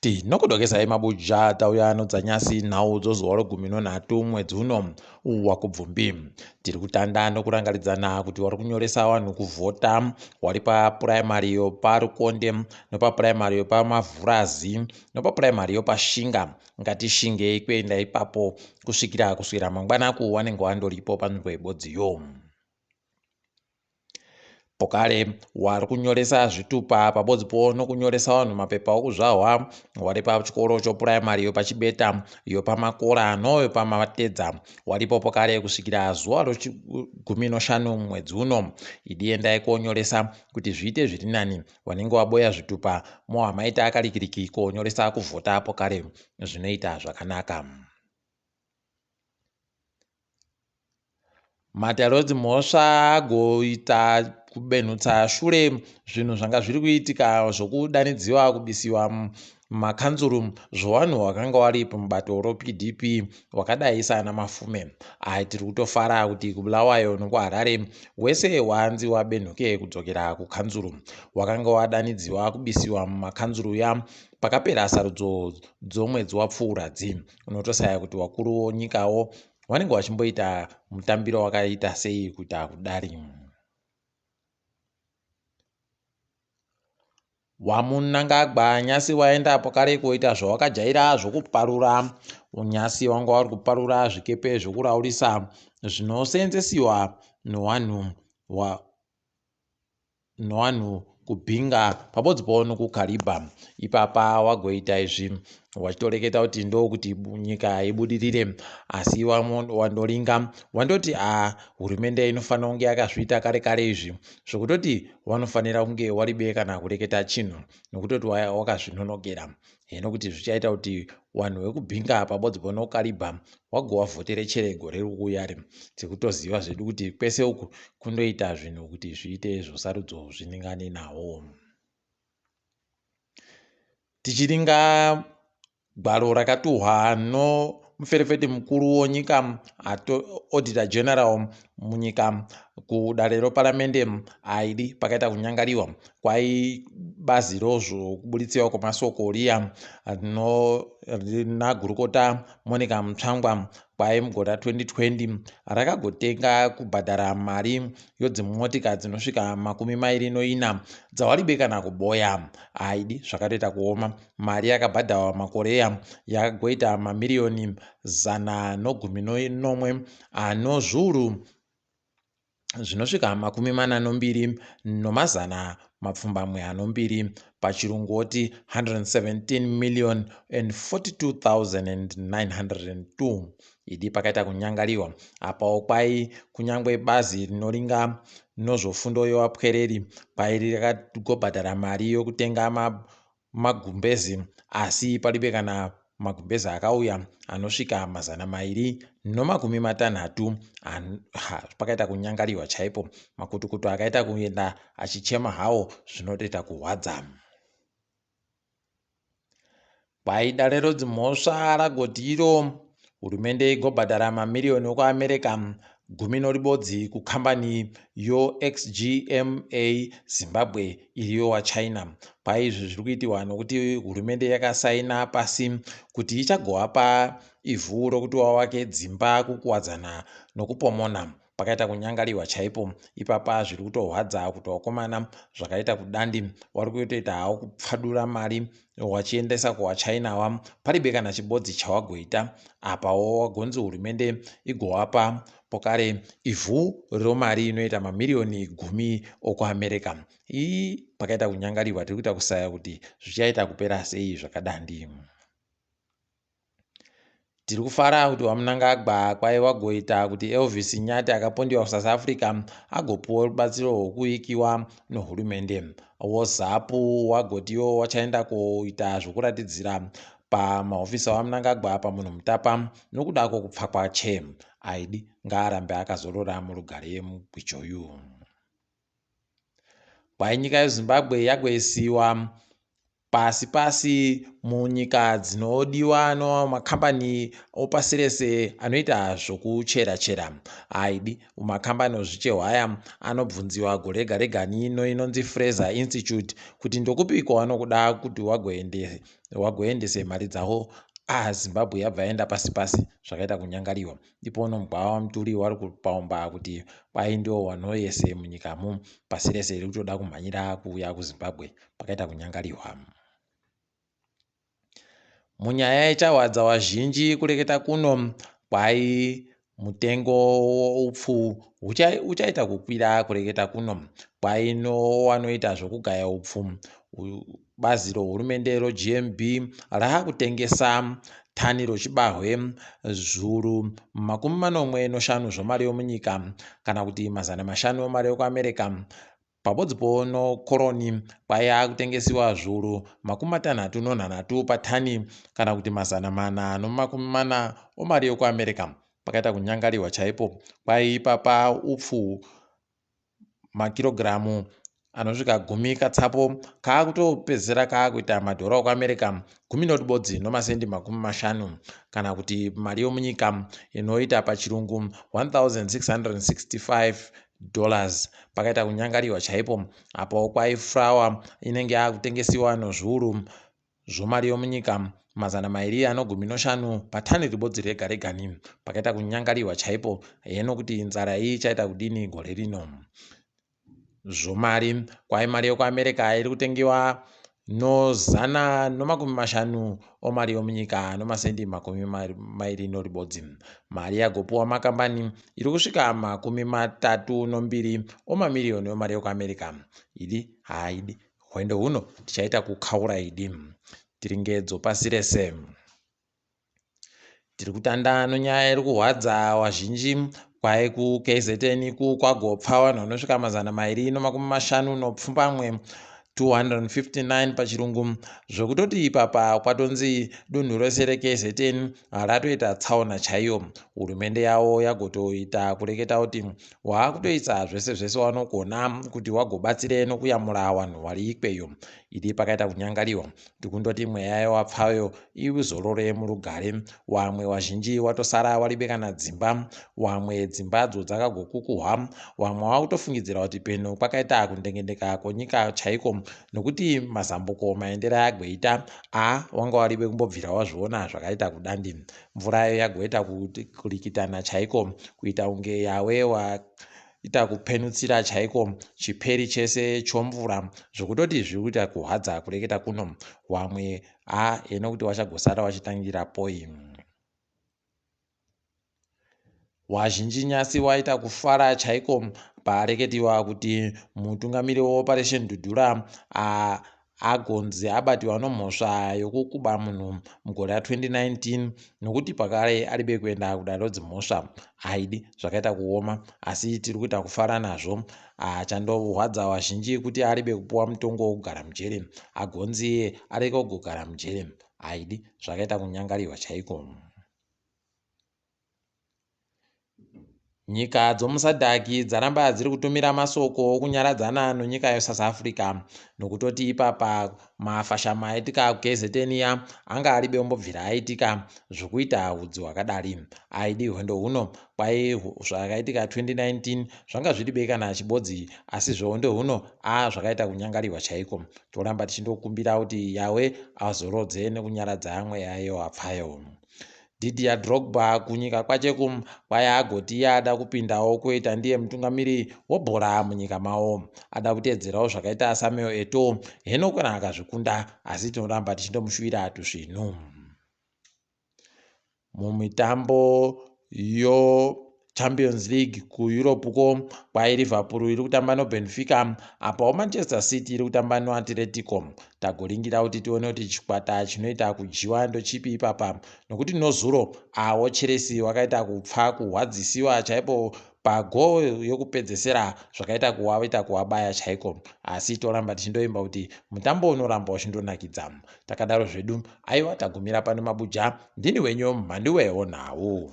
Tinokudokesai mabuja tauya nodzanyasi nhau dzozuva rogumi nonhatu mwedzi uno waKubvumbi. Tiri kutanda nokurangaridzana kuti wari kunyoresa vanhu kuvhota wari papuraimari yopaRukonde nopapuraimari yopaMavhurazi nopapuraimari yopaShinga. Ngatishingei kuenda ipapo kusvikira kuswera mangwanaku wanenge wandoripo panzvimbo yebodziyo. Pokare wari kunyoresa zvitupa pabodzipo nokunyoresa vanhu mapepa okuzvahwa wari pachikoro chopuraimari yopachibeta yopamakora noyopamatedza waripo pokare kusvikira zuva rochigumi noshanu mwedzi uno. Idi endai konyoresa kuti zviite zviri nani wanenge waboya zvitupa mowa maita akarikiriki konyoresa kuvhota pokare zvinoita zvakanaka. Matare edzimhosva agoita kubenhutsa shure zvinhu zvanga zviri kuitika zvokudanidziwa kubisiwa mumakanzuru zvowanhu wakanga wari pamubato roPDP wakadai saana Mafume. Ai tiri kutofara kuti kuBulawayo nokuHarare wese waanzi wabenhuke kudzokera kukanzuru wakanga wadanidziwa kubisiwa mumakanzuru ya pakapera sarudzo dzomwedzi wapfuura dzi unotosaya kuti wakuru wonyikawo Wanenge wachimboita mutambiro wakaita sei kuita kudari? WaMunangagwa nyasi waenda pokare koita zvawakajaira zvokuparura. Nyasi wanga wari kuparura zvikepe zvokuraurisa zvinoseenzesiwa nowanhu wa nowanhu kuBinga pabodzipo nokuKariba. Ipapa wagoita izvi wachitoreketa kuti ndokuti nyika ibudirire asi wandoringa wandoti a hurumende inofanira kunge yakazviita kare kare izvi zvokutoti wanofanira kunge waribe kana kureketa chinhu nokutoti wakazvinonokera. Hino kuti zvichaita kuti wanhu wekubhinga pabodzi ponokaribha wagowavhotere chere gore riri kuuya ri tikutoziva zvedu kuti kwese uku kundoita zvinhu kuti zviite zvosarudzo zviningane nawo. Tichiringa gwaro rakatuhwa nomuferefeti mukuru wonyika Auditor General munyika kudare roparamende aidi pakaita kunyangariwa kwai bazi rozvokubuditsiwa kwemasoko riya rina gurukota Monica Mutsvangwa kwai mugore ra2020 rakagotenga kubhadhara mari yodzimotika dzinosvika 24 dzawaribe kana kuboya aidi zvakatoita kuoma mari yakabhadharwa makoreya yakagoita mamiriyoni 117 anozviuru zvinosvika 42,782 pachirungu oti 117 million and 42,902 idi pakaita kunyangariwa apawo kwai kunyangwe bazi rinoringa nozvofundo yevapwereri kwai rakagobhadhara mari yokutenga magumbezi asi palibe kana magumbezi akauya anosvika 260. Pakaita kunyangariwa chaipo makutukutu akaita kuenda achichema hawo zvinotoita kuhwadza. Kwai dare rodzimhosva ragoti iro hurumende igobhadhara mamiriyoni okuAmerica gumi noribodzi kukambani yoXGMA Zimbabwe iriyo waChina. Kwai izvi zviri kuitiwa nokuti hurumende yakasaina pasi kuti ichagowapa ivhu rokuti wawake dzimba kukuwadzana nokupomona. Pakaita kunyangariwa chaipo ipapa zviri kutohwadza kuti wakomana zvakaita kudandi wari kutoita hawo kupfadura mari wachiendesa kuwachina wa paribe kana chibodzi chawagoita apawo wagonzi hurumende igowapa pokare ivhu romari inoita mamiriyoni 10 okuAmerica. Ii pakaita kunyangariwa tiri kuita kusaya kuti zvichaita kupera sei zvakadandi. Tiri kufara kuti VaMnangagwa kwai vagoita kuti Elvis Nyathi akapondiwa kuSouth Africa agopuwa rubatsiro rwokuikiwa nohurumende. WoZapu wagotiwo wachaenda koita zvokuratidzira pamahofisi aVaMnangagwa paMunhumutapa nokuda kwokupfa kwache. Aidi ngaarambe akazorora murugare mugwichoyu. Kwai nyika yeZimbabwe yagoisiwa. Pasi pasi munyika dzinodiwa nomakambani opasi rese anoita zvokuchera chera. Aidi makambani ozvichehwa aya anobvunziwa gore rega rega neino inonzi Fraser Institute kuti ndokupi kwavanokuda kuti wagoendese mari dzavo. Ah, Zimbabwe yabva yaenda pasi pasi zvakaita kunyangariwa. Ipo uno mugwava muturi wari kupaumba kuti kwai ndiwo wanoyese munyikamo pasi rese riri kutoda kumhanyira kuuya kuZimbabwe pakaita kunyangariwa. Munyaya ichahwadza wazhinji kureketa kuno kwai mutengo woupfu uchaita kukwira kureketa kuno kwai nowanoita zvokugaya upfu bazi rohurumende roGMB raakutengesa tani rochibahwe zviuru 75 zvemari yomunyika kana kuti 500 emari yokuAmerica. Pabodzipo nokoroni kwaiya kutengesiwa zviuru 63 patani kana kuti 440 omari yokuAmerica. Pakaita kunyangariwa chaipo. Kwai ipapa upfu makirogiramu anosvika 10 katsapo kaakutopedzisira kaakuita madhora okuAmerica 11 nomasendi 50 kana kuti mari yomunyika inoita pachirungu 1665 dollars. Pakaita kunyangariwa chaipo. Apo kwai furawa inenge yaakutengesiwa nozviuru zvomari yomunyika 215 patani ribodzi rega regani. Pakaita kunyangariwa chaipo. Heno kuti nzara iyi ichaita kudini gore rino. Zvomari kwai mari yokuAmerica iri kutengiwa no 150 omari yomunyika nomasendi 21. Mari yagopuwa makambani iri kusvika 32 omamiriyoni omari yokuAmerica. Idi haidi hwendo huno tichaita kukaura idi. Tiringedzo pasi rese. Tiri kutanda nonyaya iri kuhwadza wazhinji kwai kuKZN kwagopfa vanhu vanosvika 257 259 pachirungu, zvekutoti ipapa kwatonzi dunhu rese reKZN ratoita tsaona chaiyo. Hurumende yavo yagotoita kureketa kuti waakutoisa zvese zvese wanogona kuti wagobatsire nokuyamura vanhu vari ikweyo. Idi pakaita kunyangariwa. Tikundoti mweya yewapfayo izorore murugare. Wamwe wazhinji watosara waribe kana dzimba, wamwe dzimbadzo dzakagokukuhwa, wamwe wakutofungidzira kuti peno kwakaita kundengendeka kwenyika chaiko nokuti mazambuko maendero agoita a wanga waribe kumbobvira wazviona zvakaita kudandi. Mvura yagoita kurikitana chaiko kuita kunge yawe waita kupenutsira chaiko chiperi chese chomvura zvokutoti zviri kuita kuhwadza kureketa kuno. Wamwe a eno kuti wachagosara wachitangira poi. Wazhinji nyasi waita kufara chaiko pareketiwa kuti mutungamiri weOperation Dudula agonzi abatiwa nomhosva yokukuba munhu mugore ra2019 nokuti pakare aribe kuenda kudare rodzimhosva. Haidi zvakaita kuoma asi tiri kuita kufara nazvo. Chandorwadza vazhinji kuti aribe kupuwa mutongo wokugara mujeri, agonzi areke kugara mujeri. Haidi zvakaita kunyangariwa chaiko. Nyika dzomuSADC dzaramba dziri kutumira masoko okunyaradzana nonyika yeSouth Africa nokutoti ipapa mafashama aitika kuKZN anga aribe kumbobvira aitika zvokuita hudzi hwakadari. Aidi hwendo huno kwai zvakaitika 2019 zvanga zviribe kana chibodzi asi zvehondo huno a zvakaita kunyangariwa chaiko. Toramba tichindokumbira kuti Yawe azorodze nekunyaradza mweya yewapfayo. Didier Drogba kunyika kwache kwai agoti iye ada kupindawo kuita ndiye mutungamiri webhora munyika mavo. Ada kuteedzerawo zvakaita Samuel Eto'o heno kana akazvikunda asi tinoramba tichindomushuwira tusvinu. Mumitambo yo Champions League kuEurope ko kwai Liverpool iri kutamba noBenfica apawo Manchester City iri kutamba noAtletico. Tagoringira kuti tione kuti chikwata chinoita kudyiwa ndochipi ipapa nokuti nozuro awo Chelsea wakaita kupfa kuhwadzisiwa chaipo pago yokupedzesera zvakaita kuwaita kuwabaya chaiko. Asi toramba tichindoimba kuti mutambo unoramba uchindonakidza. Takadaro zvedu aiwa tagumira pano mabuja. Ndini wenyu mhanduwewo nhau.